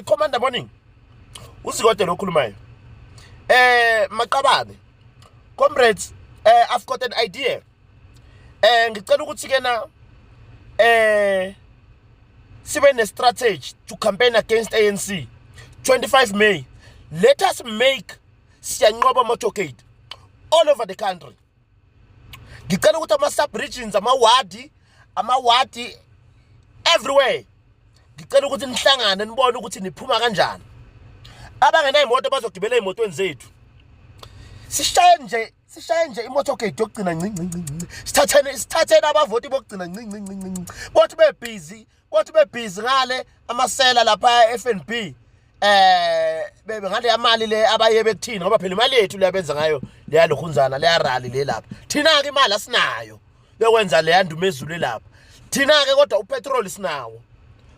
Commander, morning. Uzikode lo khulumayo. Maqabane. Comrades, I've got an idea. Ngicela ukuthi ke na sibe ne strategy to campaign against ANC 25 May. Let us make Siyanqoba motorcade all over the country. Ngicela ukuthi ama sub regions, amawadi, amawadi everywhere, ngicela ukuthi nihlangane, nibone ukuthi niphuma kanjani. Abangenayimoto bazogibela ey'motweni zethu. Sishaye nje, sishaye nje imotorcade yokugcina, nci nci nci nci. Sithathene, sithathene abavoti bokugcina, nci nci nci nci. Bothi bebhizi, bothi bebhizi ngale amasela lapha e-FNB, bebe ngale mali le abaye bekuthini, ngoba phela imali yethu leyabenza ngayo leya lokhunzana, leya rally le lapha. Thina ke imali asinayo yokwenza leya ndumezulu lapha thina ke, kodwa upetrol sinawo,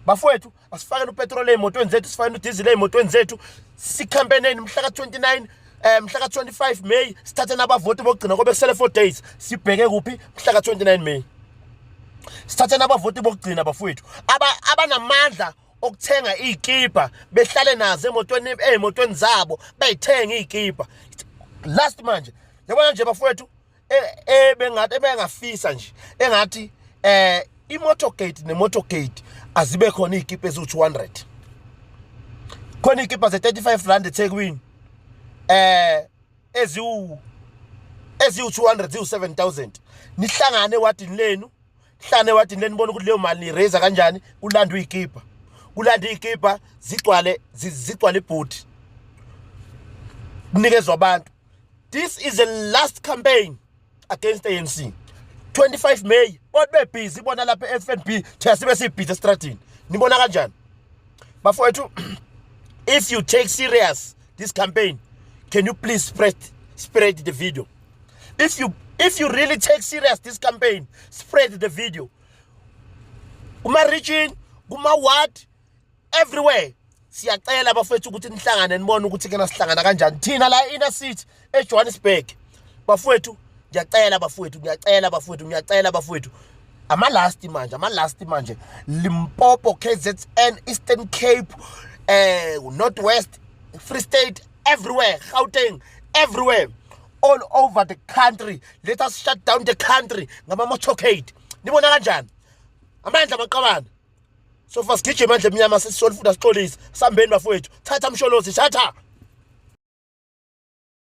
bafowethu. Asifakeni upetrol ey'motweni zethu, sifakeni udizili ey'motweni zethu, sicampaigneni mhla ka-29, mhla ka-25 May. Sithathe nabavoti bokugcina, kobe kusele 4 days. Sibheke kuphi? Mhla ka-29 May sithathe nabavoti bokugcina, bafowethu. Abanamandla okuthenga iy'kibha behlale nazo emotweni, ey'motweni zabo, bayithenge iy'kibha last manje. Yabona nje, bafowethu, ebengathi ebengafisa nje engathi imotorcade nemotorcade azibe khona iy'kibha eziwu-200, khona iy'kibha ze-R35 eThekwini, eziwu 200, ziwu 7000. Nihlangane ewadini lenu, hlangane ewadini lenu, nibone ukuthi leyo mali niyiraise kanjani. Kulandwe iy'kibha, kulandwe iy'kibha, zigcwale, zigcwale ibhuthi, kunikezwa abantu. This is the last campaign against ANC 25 May. Bothi bebhizi bona lapha e-FNB, thina sibe sibhizi estradini. Nibona kanjani, bafowethu? If you take serious this campaign, can you please spread the video? If you really take serious this campaign, spread the video kuma region, kuma ward, everywhere. Siyacela, bafethu, ukuthi nihlangane, nibone ukuthi kena sihlangana kanjani thina la inner city eJohannesburg. Bafowethu, ngiyacela, bafowethu, ngiyacela, bafowethu, ngiyacela, bafowethu. Ama last manje, ama last manje. Limpopo, KZN, Eastern Cape, North West, Free State, everywhere, Gauteng, everywhere, all over the country, let us shut down the country ngama motorcade. Nibona kanjani? Amandla, amaqabane. Sofa sigijima, mandle emnyama, sisole futhi asixolise. Sambeni, bafowethu. Thatha, Msholozi, thatha.